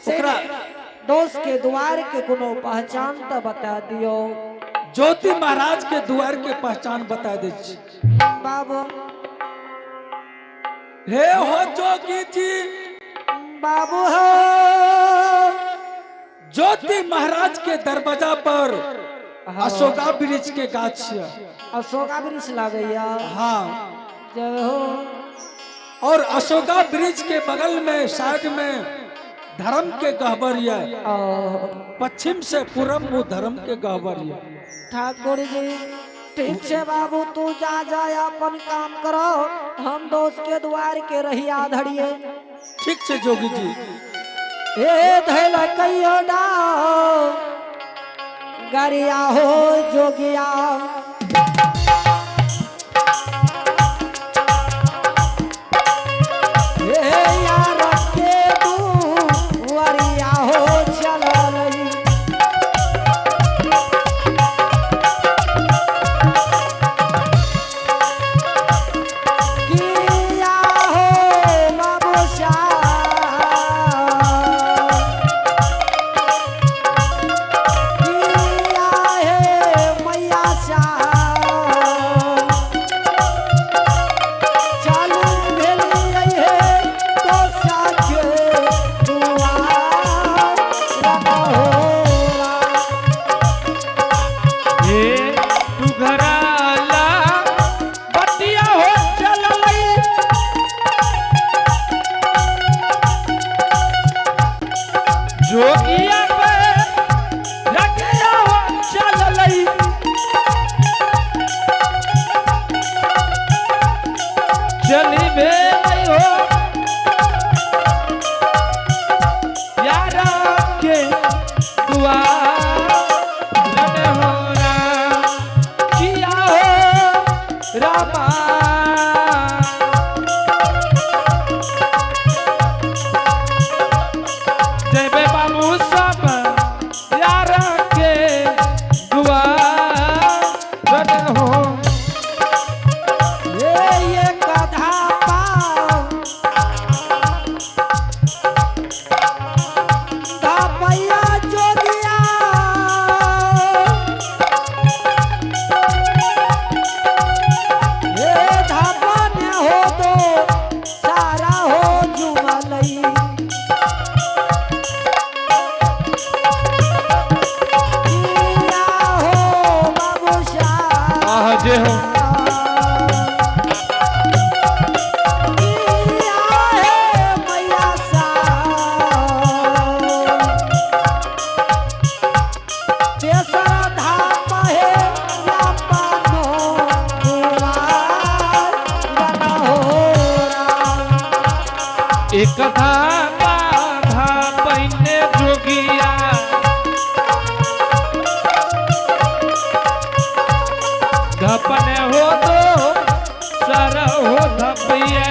ओकरा दोस्त के द्वार के कोनो पहचान तो बता दियो। ज्योति महाराज के द्वार के पहचान बता दे छी। बाबू हे हो जोगी जी, बाबू हो, ज्योति महाराज के दरवाजा पर अशोका वृक्ष के गाछ है। अशोका वृक्ष लागैया। हाँ जय हो। और अशोका वृक्ष के बगल में साइड में धर्म के गहबर है। पश्चिम से पूरब वो धर्म के गहबर है। ठाकुर जी ठीक से बाबू, तू जा जा अपन काम करो, हम दोस्त के द्वार के रहिया धरिए। ठीक से जोगी जी। ए धैल कहियो ना गरिया हो जोगिया, ए यार के दुआरिया हो चललई। किया हो बाबू श्याम, किया हे मैया श्याम, चालू भेलियै हे तो साखे दुआर हो राम। हे तू घराला बतिया हो चललई, जोगिया पे रखिया हो चललई, चली भेलई हो यारा के दुआर हो राम, किया हो रामा। जयबे बाबू सब यार के दुआर हो। ये कधा पाओ धापैया जोगिया, ये धापन हो तो सारा हो जुमलई। किया हो बाबू श्याम, आह जय हो। किया है मैया श्याम, तेसर धाम है अपनो दुआर बना हो राम। एक धापा धापैने जोगिया, धपने हो तो सर हो धपिए,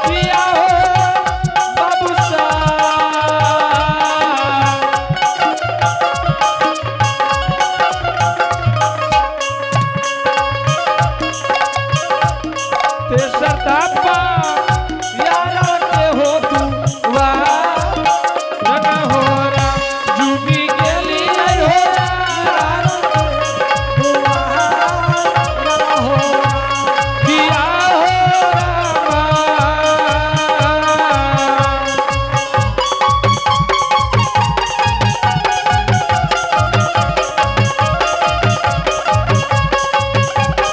किया हो बाबू सा। तेसर धापा यारा के हो तू वाह रन हो राम, जुबी गेली हो राम, दुआर बना हो राम। किया हो रामा।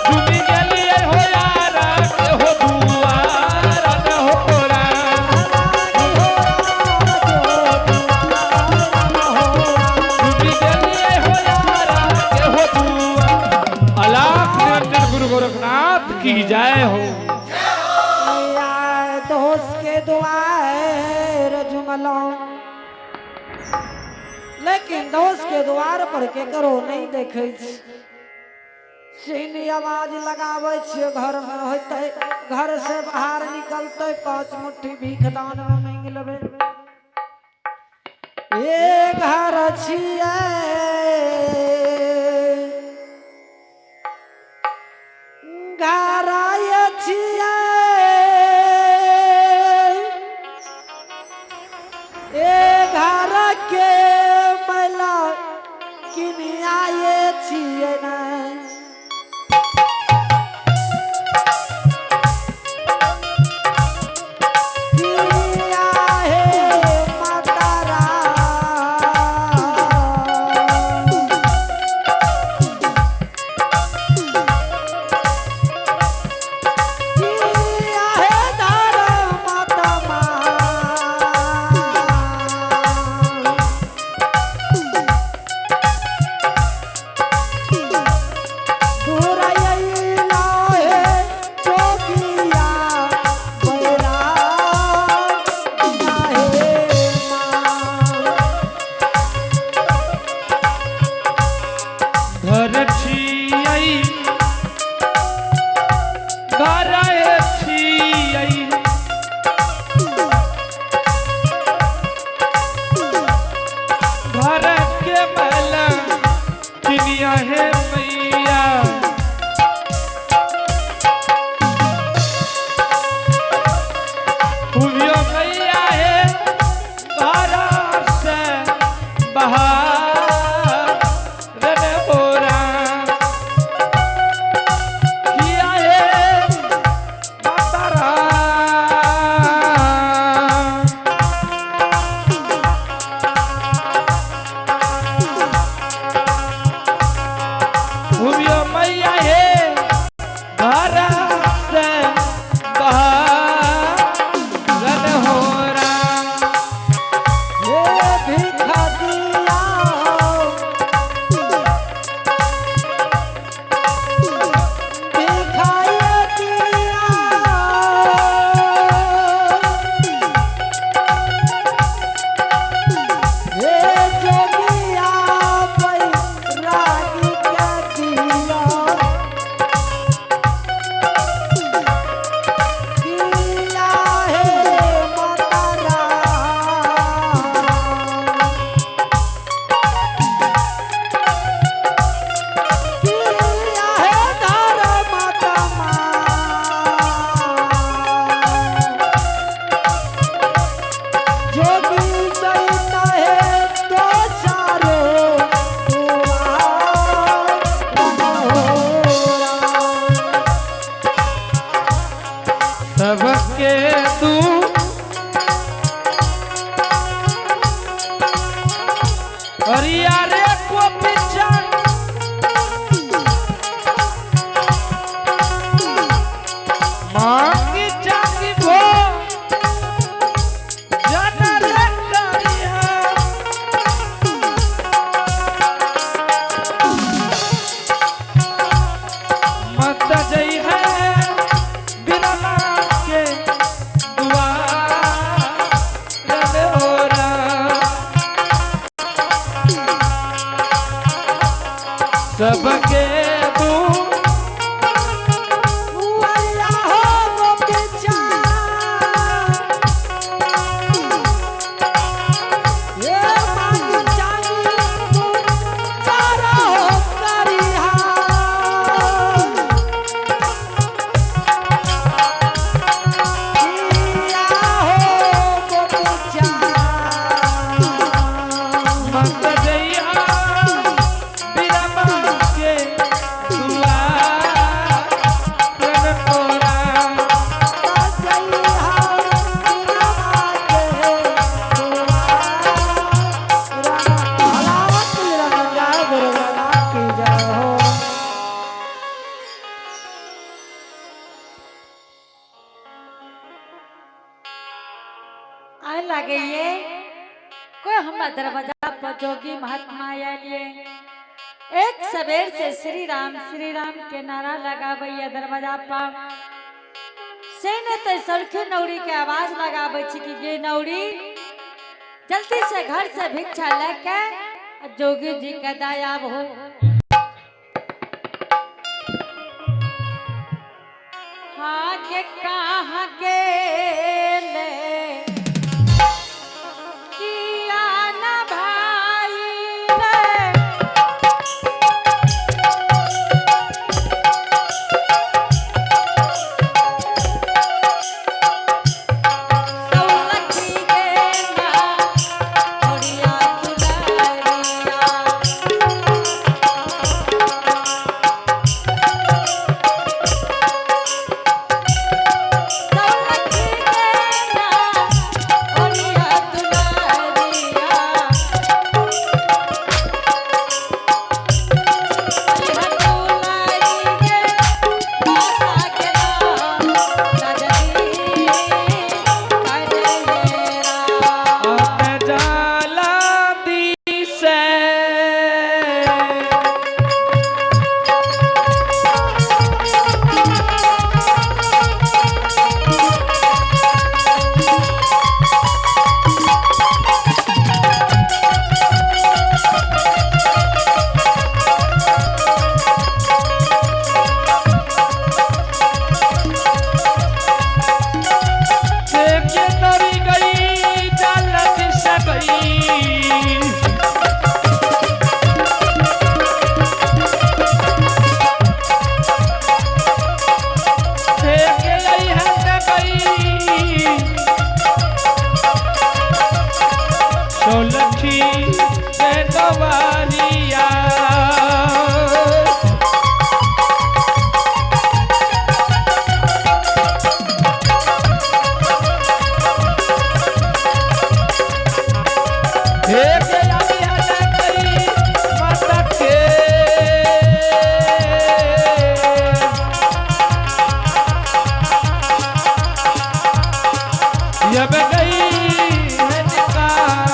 जुबी गेली हो यारा के हो दुआर रन हो राम, जुबी गेली हो यारा के हो दुआर। अलाख निरंजन गुरु गोरखनाथ की जय हो। दोस्त के द्वार जुमलो, लेकिन दोस्त के द्वार पर के करो नहीं देखे छी। सीनी आवाज लगावे छियै, घर में होते घर से बाहर निकलते 5 मुट्ठी भीख दान में मांग लेबै। ए घर छियै घर छियै। सबके तू अरिया रे को पीछा मांगी जागी भो जाना रे करिया। मत जई है बिना के दुआर रे सबके तू दुआरिया हो गोपी चाँद। ये मांगी चांगी तू चारा हो करिहा। किया हो गोपी चाँद। मत जइहा बिना के दुआर रे तोरा। आए लागे ये कोई हमारा दरवाजा पर जोगी महात्मा आयल ये एक सवेर से श्री राम के नारा लगाबैया दरवाजा पर से ने तो सड़खी नौरी के आवाज लगाबै छी कि गे नौरी जल्दी से घर से भिक्षा लेके आ जोगी जी के दयाब हो। हाँ के कहाँ गेले किया न भाई रे। सौलखी गे ना ओरिया दुलारिया। सौलखी गे ना ओरिया दुलारिया। अपने जाला दिसे के नरी गई जाला दिसे गई। देख आई है न गई सोलखी के गवारिया। हे के आई है न गई माता के। जब गई है निकाह।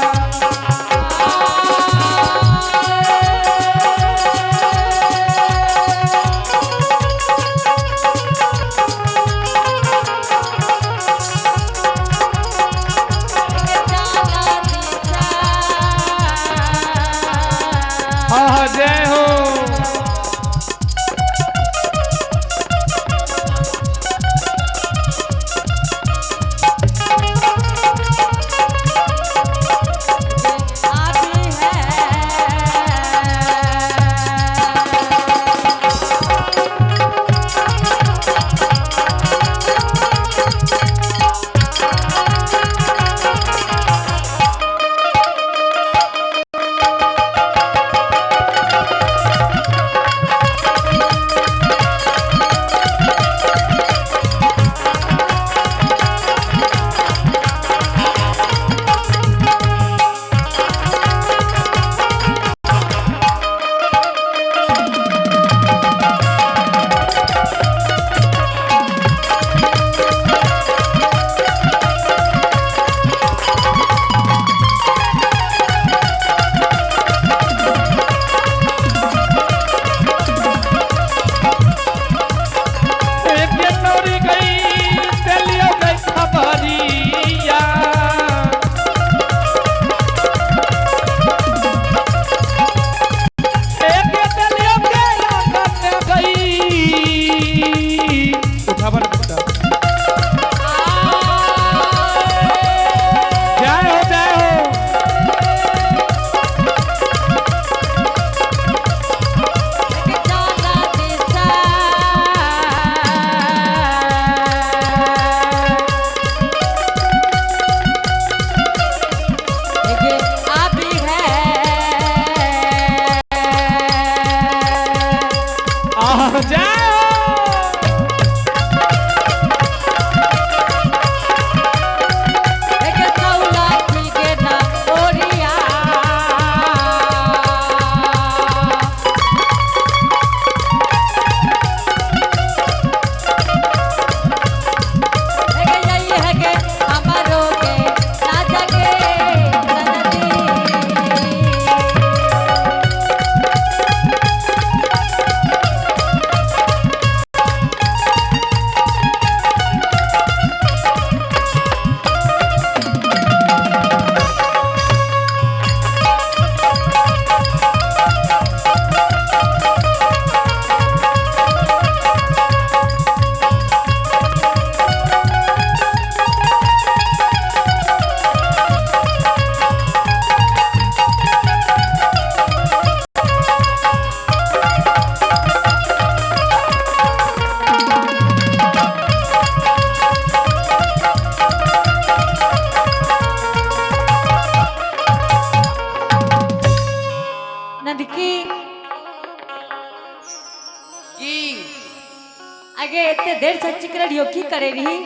रहियो की करे रही?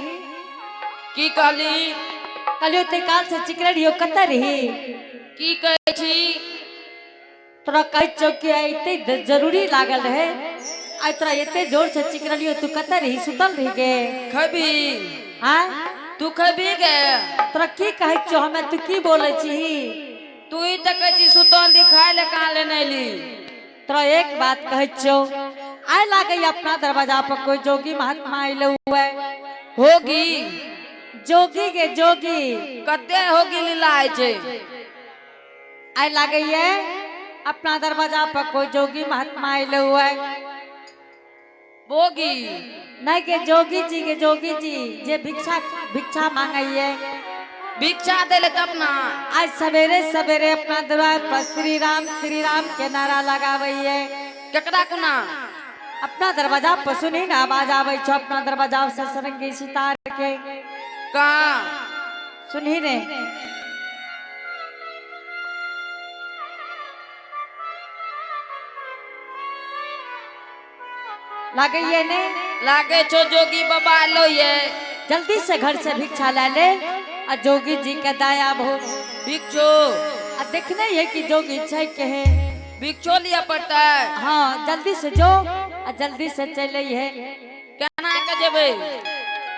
की कहली? कहलियो ते काल से चिकरे रहियो कतऽ रही? की कहै छी? तोरा कहै छौ कि आइ एते जरूरी लागल रहे, आइ तोरा एते जोर से चिकरलियो, तू कतऽ रही? सुतल रही गे? खबी। हाँ? तू खबी गे? तोरा की कहै छौ हमे, तू की बोलै छीही? तू ही तऽ कहै छी सुतल दी, खाय ले कहाँ लेने एली? तोरा एक बात कहै छौ, आइ लागै अपना दरवाजा पर कोई जोगी महात्मा अइले हुए। होगी? जोगी गे जोगी। कते होगी लीला होइ छै? आइ लागैये अपना दरवाजा पर कोई जोगी महात्मा अइले हुए। बोगी? नहीं के जोगी जी के जोगी जी जे भिक्षा भिक्षा मांगैये। भिक्षा देले तब ना। आज सवेरे सवेरे अपना द्वार पर श्री राम के नारा लगावैये। केकरा कोना? अपना दरवाजा पर सुनी ना आवाज आबै छौ अपना दरवाजा से सरंगी सितार के। कहाँ? सुनही ने। लागैये ने? लागे छो जोगी बाबा एलो ये। जल्दी से घर से भिक्षा ला ले आ जोगी जी के दया भो। भिक्षो? आ देखने है कि जोगी छै के है। भिक्षो लिया पड़ता है। हाँ जल्दी से जो आ जल्दी से चले है। केना के जेबै?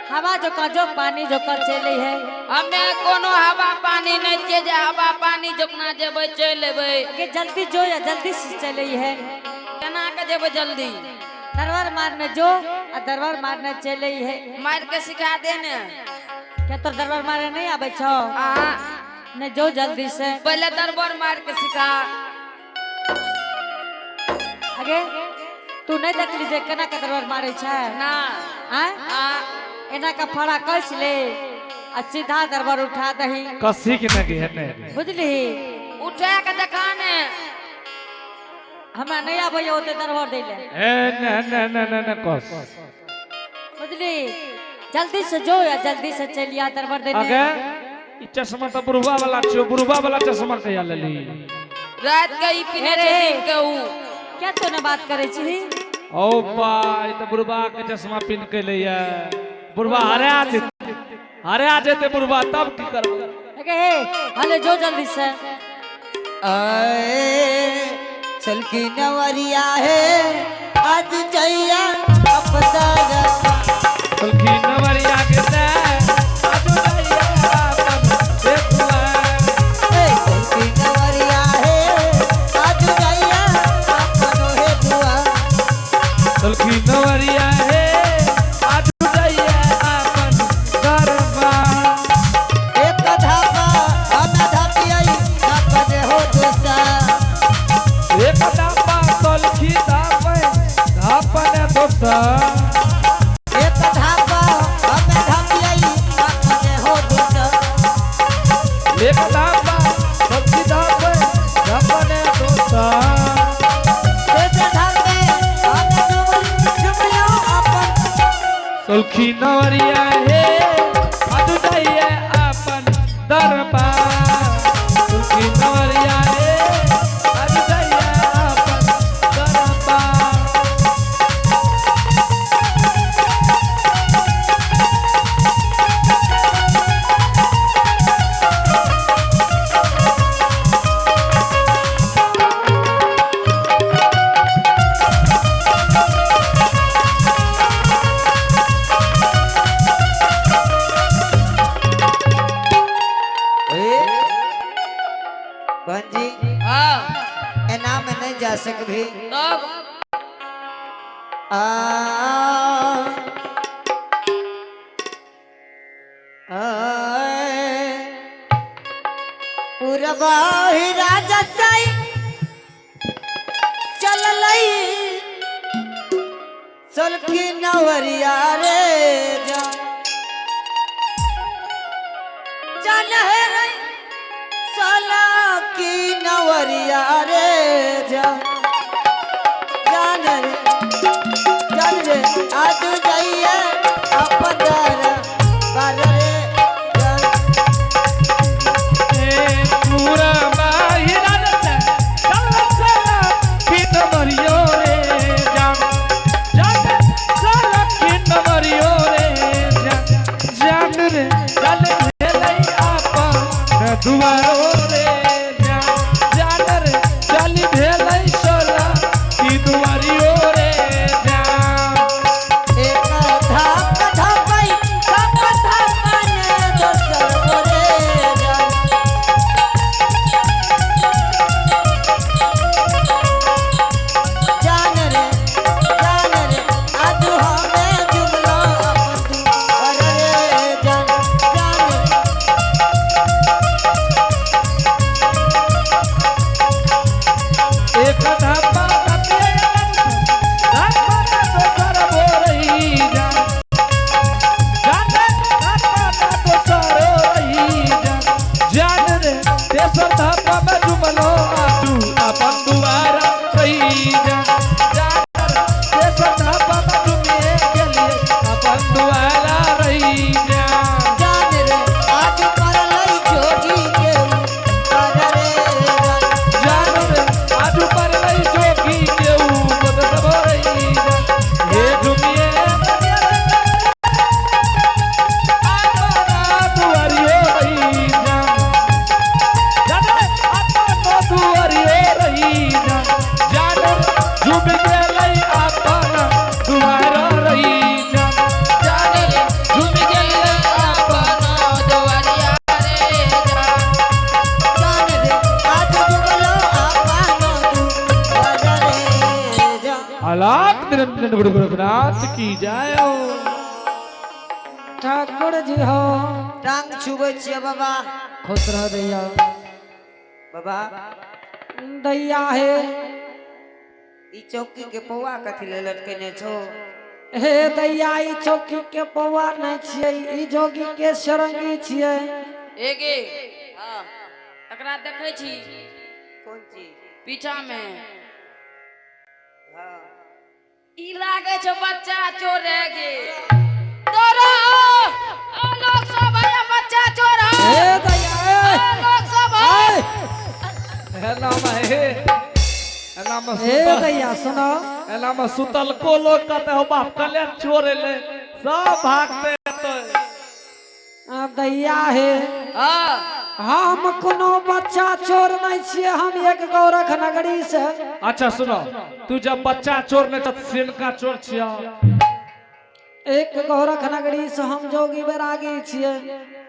हवा जोका जो पानी जोका चले है। हमे कोनो हवा पानी नहीं छियै जे हवा पानी जोकना जेबै चलि एबै। के जल्दी जो या जल्दी से चले है। केना के जेबै जल्दी? दरबार मारने जो आ दरबार मारने चले है। मार के सिखा दे ने। क्या तोर दरबार मारे नहीं आबै छौ? हाँ। नहीं जो जल्दी से। पहले दरबार मार के सिखा। अगे तू नहीं देखली जे केना के दरबार मारे छै? ना। आँ? हाँ। एना का फड़ा कस ले आ सीधा दरबार उठा दही। कसी के नगे है ने। बुझली? उठा के देखा ने। हमरा नहीं आबै ओते दरबार दै ले। ए ने ने ने ने ने कस। बुझली? जल्दी से जो या जल्दी से चलिया दरबार देने। अगे ई चश्मा त बुढ़वा वाला छो, बुढ़वा वाला चश्मा कहिया लेली? रात के ई पिने छै दिन के ऊ। क्या तो ने बात करे छी? ओ बा ई त बुढ़वा के चश्मा पिन के लैया। बुढ़वा हरा जेते, हरा जेते बुढ़वा तब की करबो? अगे हे हले जो जल्दी से। आए चलकी नवरिया है आज जइया अपना। चलकी नवरिया के ते आज जइया अपन देखुआ। चलकी नवरिया है आज जइया अपन हे दुआ। चलकी नवरिया है आज जइया अपन दरबार। एक धापा हम धापियाई धापने हो दोसा। एक धापा चलकी धापे धापने दोसा। एक धापा हम धापियाई धापने हो दोसा। एक धापा चलकी धापे धापने दोसा। दोसा धापे हम जुमलो अपन। चलकी नवरिया है आज जइया अपन दरबार। चलकी नवरिया है आज जइया अपन दरबार। बहन जी हाँ। एना में नहीं जा सकभी। तब? आ पूरबा ही राजा साई चललई चलकी नवरिया रे जा चल हे रे सलकी नवरिया रे जा जान रे जान रे आज जाइए अपन दर बार रे जान। ए पूरा बाहिरा चल चल खिन मरियो रे जान जान चल खिन मरियो रे। निरंजन गुरु गोरखनाथ की जय हो। ठाकुर जी हो। टांग छुबै छियै बाबा। खुश रह दैया। बाबा दैया हे। ई चौकी के पौआ कथी ले लटकेने छौ? हे दैया, ई चौकी के पौआ नहीं छियै, ई जोगी के सरंगी छियै। एगे हाँ। एकरा देखै छी। कोन चीज? पीछा में। हाँ। ई लागै छै बच्चा चोर है गे। दौड़ो ओ लोग सब आया बच्चा चोर है। हे दैया ओ ए, लोग सब आया। ए, एना में हे, एना में हे सुतल, दैया सुनो। एना में सुतल को लोग कहते हो बाप कल्याण चोर एले, सब भागते एतै। आ, दैया हे। हाँ। हम कोनो बच्चा चोर नहीं छियै, हम एक गौरख नगरी से। अच्छा सुनो, तू जब बच्चा चोर नहीं तो सेनका चोर छिया। एक गौरख नगरी से हम जोगी बैरागी छियै।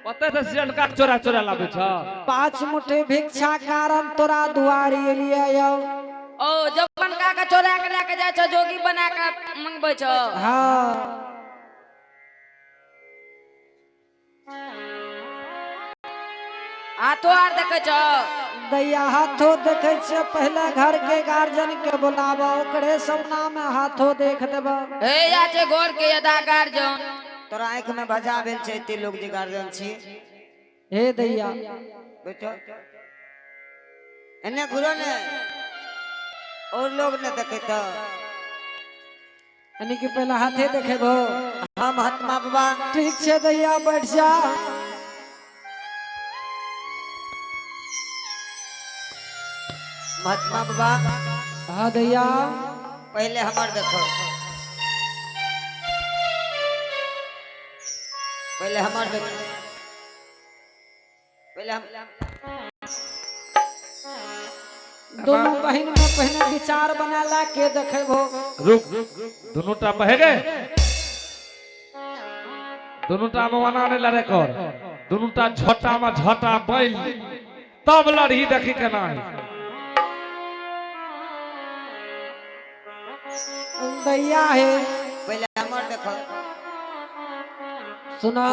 पता से सेनका चोरा चोरा लाबै छ। 5 मुट्ठी भिक्षा कारण तोरा दुआरी एलियै यौ। ओ जबन का के चोरा के लए के जाइ छौ, जोगी बना के मंगबै छौ। हाँ। हाथो आर देखै छौ? दैया हाथो देखै छियै, पहले घर के गार्जियन के बोलाबो, ओकरे सपना में हाथो देख देबो। हे या छै घर के यदा गार्जियन। तोरा आँख में भजा भेल छै एते लोग जे गार्जियन छी। हे दैया। बैठो। एने घुरो ने, और लोग ने देखे तो। यानी कि पहले हाथे देखेबो। हाँ महात्मा बाबा। ठीक छै दैया, बैठ जा। महात्मा बाबा। हाँ दैया। पहले हमार देखो, पहले हमार देखो, पहले हम दोनों बहन में पहले विचार बनाला के देखेबो। रुक, दोनों टा बहे गए, दोनों टा में मना नहीं लड़े कर, दोनों टा झोटा में झोटा बैल तब लड़ही देखी केना है। दैया हे। पहले हमार देखो। सुना,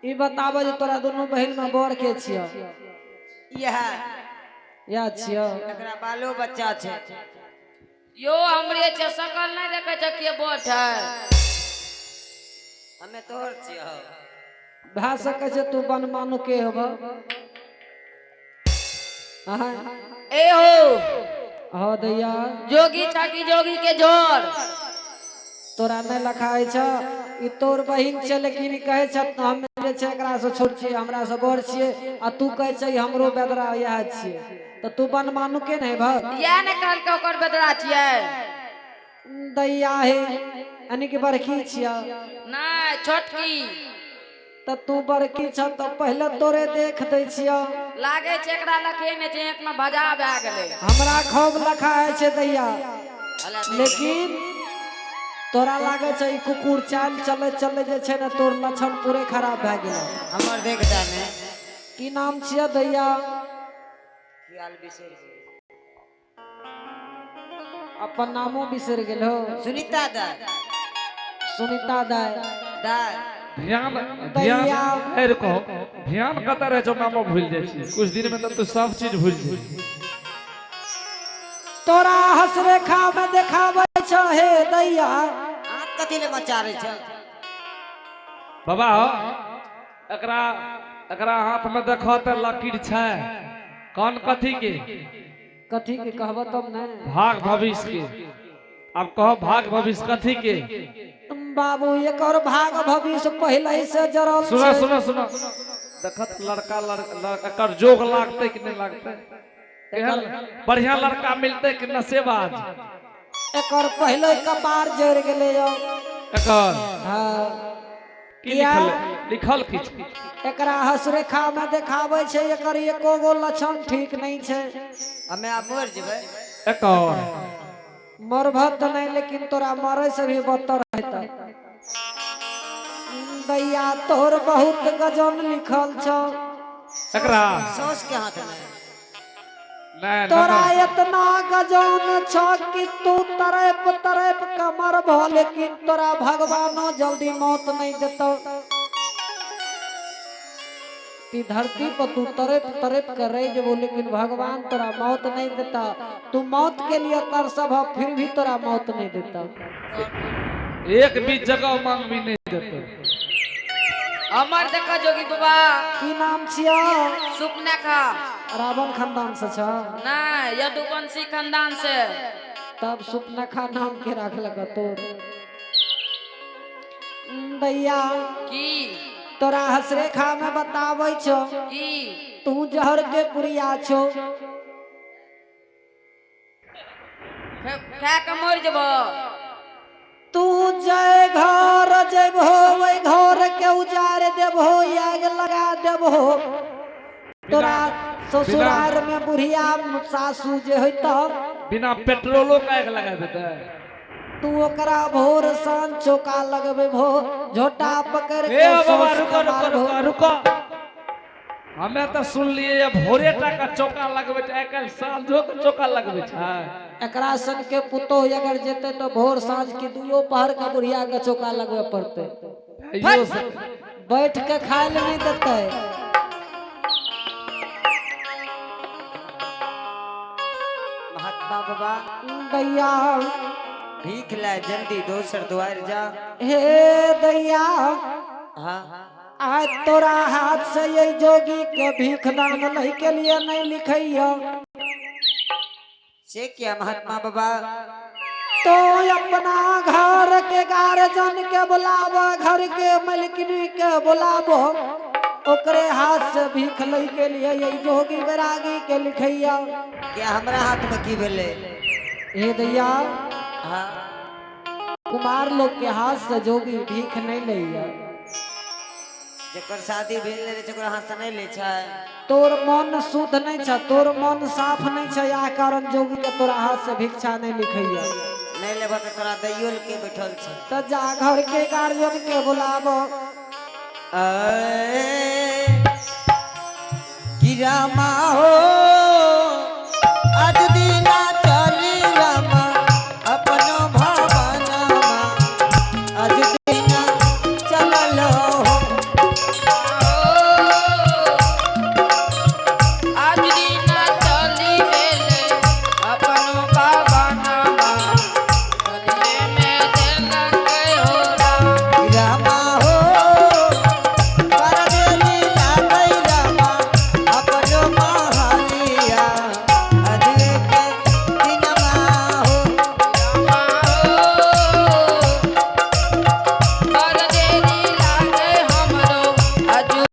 ई बताबो जे तोरा दोनों बहन में बड़ के छियो? यह या छियो। एकरा बालो बच्चा छै। यो हमरे छै, सकल नहीं देखै छै के बड़ छै। हमे तोहर छियो। भए सकै छै तू बनमानु के होब। हाँ। ए हो। हाँ दैया। जोगी छाकी जोगी के जोर। तोरा नहीं लखाय छ, ई तोर बहिन छै, लेकिन ई कहै छ हम जे छै एकरा से छोट छियै, हमरा से बड़ छियै, आ तू कहै छै हमरो बेदरा इएह छियै, तऽ तू बनमानु के नहीं भग? इएह ने कहलकै ओकर बेदरा छियै। दैया हे, यानी कि बड़की छियै? नहीं छोटकी। तऽ तू बड़की छ तऽ पहले तोरे देख दै छियौ। लागै छै एकरा लखे नहि छै, आँख में भजा भए गेलै। हमरा खूब लखाय छै दैया, लेकिन तोरा लागै छै ई कुकुर चाल चले चले जे छै ने तोर लक्षण पूरे खराब भए गेलै। हमर देख जाने। की नाम छियै दैया? ख्याल बिसरि गेल। अपन नामो बिसरि गेल हो। सुनीता दाय। सुनीता दाय। दाय। ध्यान ध्यान ए रुको, ध्यान कतऽ रहै छौ, नामो भूल जाइ छी। कुछ दिन में तऽ तू सब चीज भूल जाइ। तोरा हसरेखा में देखाबै छौ हे दैया। हाथ कथी ले मचारै छौ? बाबा हो, एकरा एकरा हाथ में देखो तऽ लकीर छै कौन कथी के? कथी के कहबो तब ने। भाग भविष्य के। अब कहो भाग भविष्य कथी के? बाबू एक और भाग भविष्य पहले से जरल सुनो छै। सुनो सुनो, देखत लड़का एकर जोग लागतै कि नहीं लागतै? केहन बढ़िया लड़का मिलतै कि नशेबाज? एकर पहले कपार जरि गेलै यौ। एकर? हाँ। की किया? लिखल लिखल किछु? एकरा हसरेखा में देखाबै छै, एकर एको गो लक्षण ठीक नहीं छै। हमे आब मरि जेबै। एकर मरबह तऽ नहीं, लेकिन तोरा मरे से भी बदतर हेतै। दैया तोर बहुत गजन लिखल छौ। एकरा साउस के हाथ में। नहीं तोरा इतना गजौन छ कि तू तरप तरप के मरबो, लेकिन तोरा भगवानो जल्दी मौत नहीं देतो। ती धरती पर तू तरप तरप के रह जबो, लेकिन भगवान तोरा मौत नहीं देता। तू मौत के लिए तरसब, फिर भी तोरा मौत नहीं देता। एक भी जगह मांग भी नहीं देता। अमर देखा जोगी बाबा। की नाम छिया? सुपना खा। रावण खानदान से छ? ना, यदुवंशी खानदान से। तब सुपनखा नाम के राख लगा तोर दैया। की? तोरा हसरेखा में बताबै छो। की? तू जहर के पुरिया छो। खा के मर जबो। तू जय घर जेबहो वही घर के उजार देबहो, आग लगा देबहो। तोरा ससुरार में बुढ़िया सासू जे होइतो बिना पेट्रोलो का आग लगा देते। तू ओकरा भोर सांझ चौका लगबे भो, झोटा पकड़ के ए बाबा सौंस रुको रुको मारबो। रुको रुको, हमें तो सुन लिए भोरे टा का चौका लगबे छै, आइ काल्हि साँझो के चौका लगबे छै। एकरा सन के पुतोह अगर जेते तो भोर साँझ की दुयो पहर के बुढ़िया के चौका लगबे पड़ते। बैठ के खाए ले नहीं देते। महात्मा बाबा दैया भीख ले जल्दी दोसर द्वार जा। हे दैया हाँ आज तोरा हाथ से ये जोगी के भीख दान लई के लिए नहीं लिखैया। से क्या महात्मा बाबा? तो अपना घर के गार्जियन के बुलावो, घर के मालकिनी के बुलावो, ओकरे हाथ से भीख लई के लिए ये जोगी बैरागी के लिखैया। क्या हमरा हाथ में की भेलै? हे दैया हाँ कुमार लोग के हाथ से जोगी भीख नहीं लैया। जकर शादी भेल रहे ओकरा हाथ से नहीं ले छै। तोर मन शुद्ध नहीं छ, तोर मन साफ नहीं छ, या कारण जोगी के तोरा हाथ से भिक्षा नहीं लिखैया। नहीं लेबो तो तोरा दैयो के बैठल छै। तो जा घर के गार्जियन के बुलाबो। गिरामा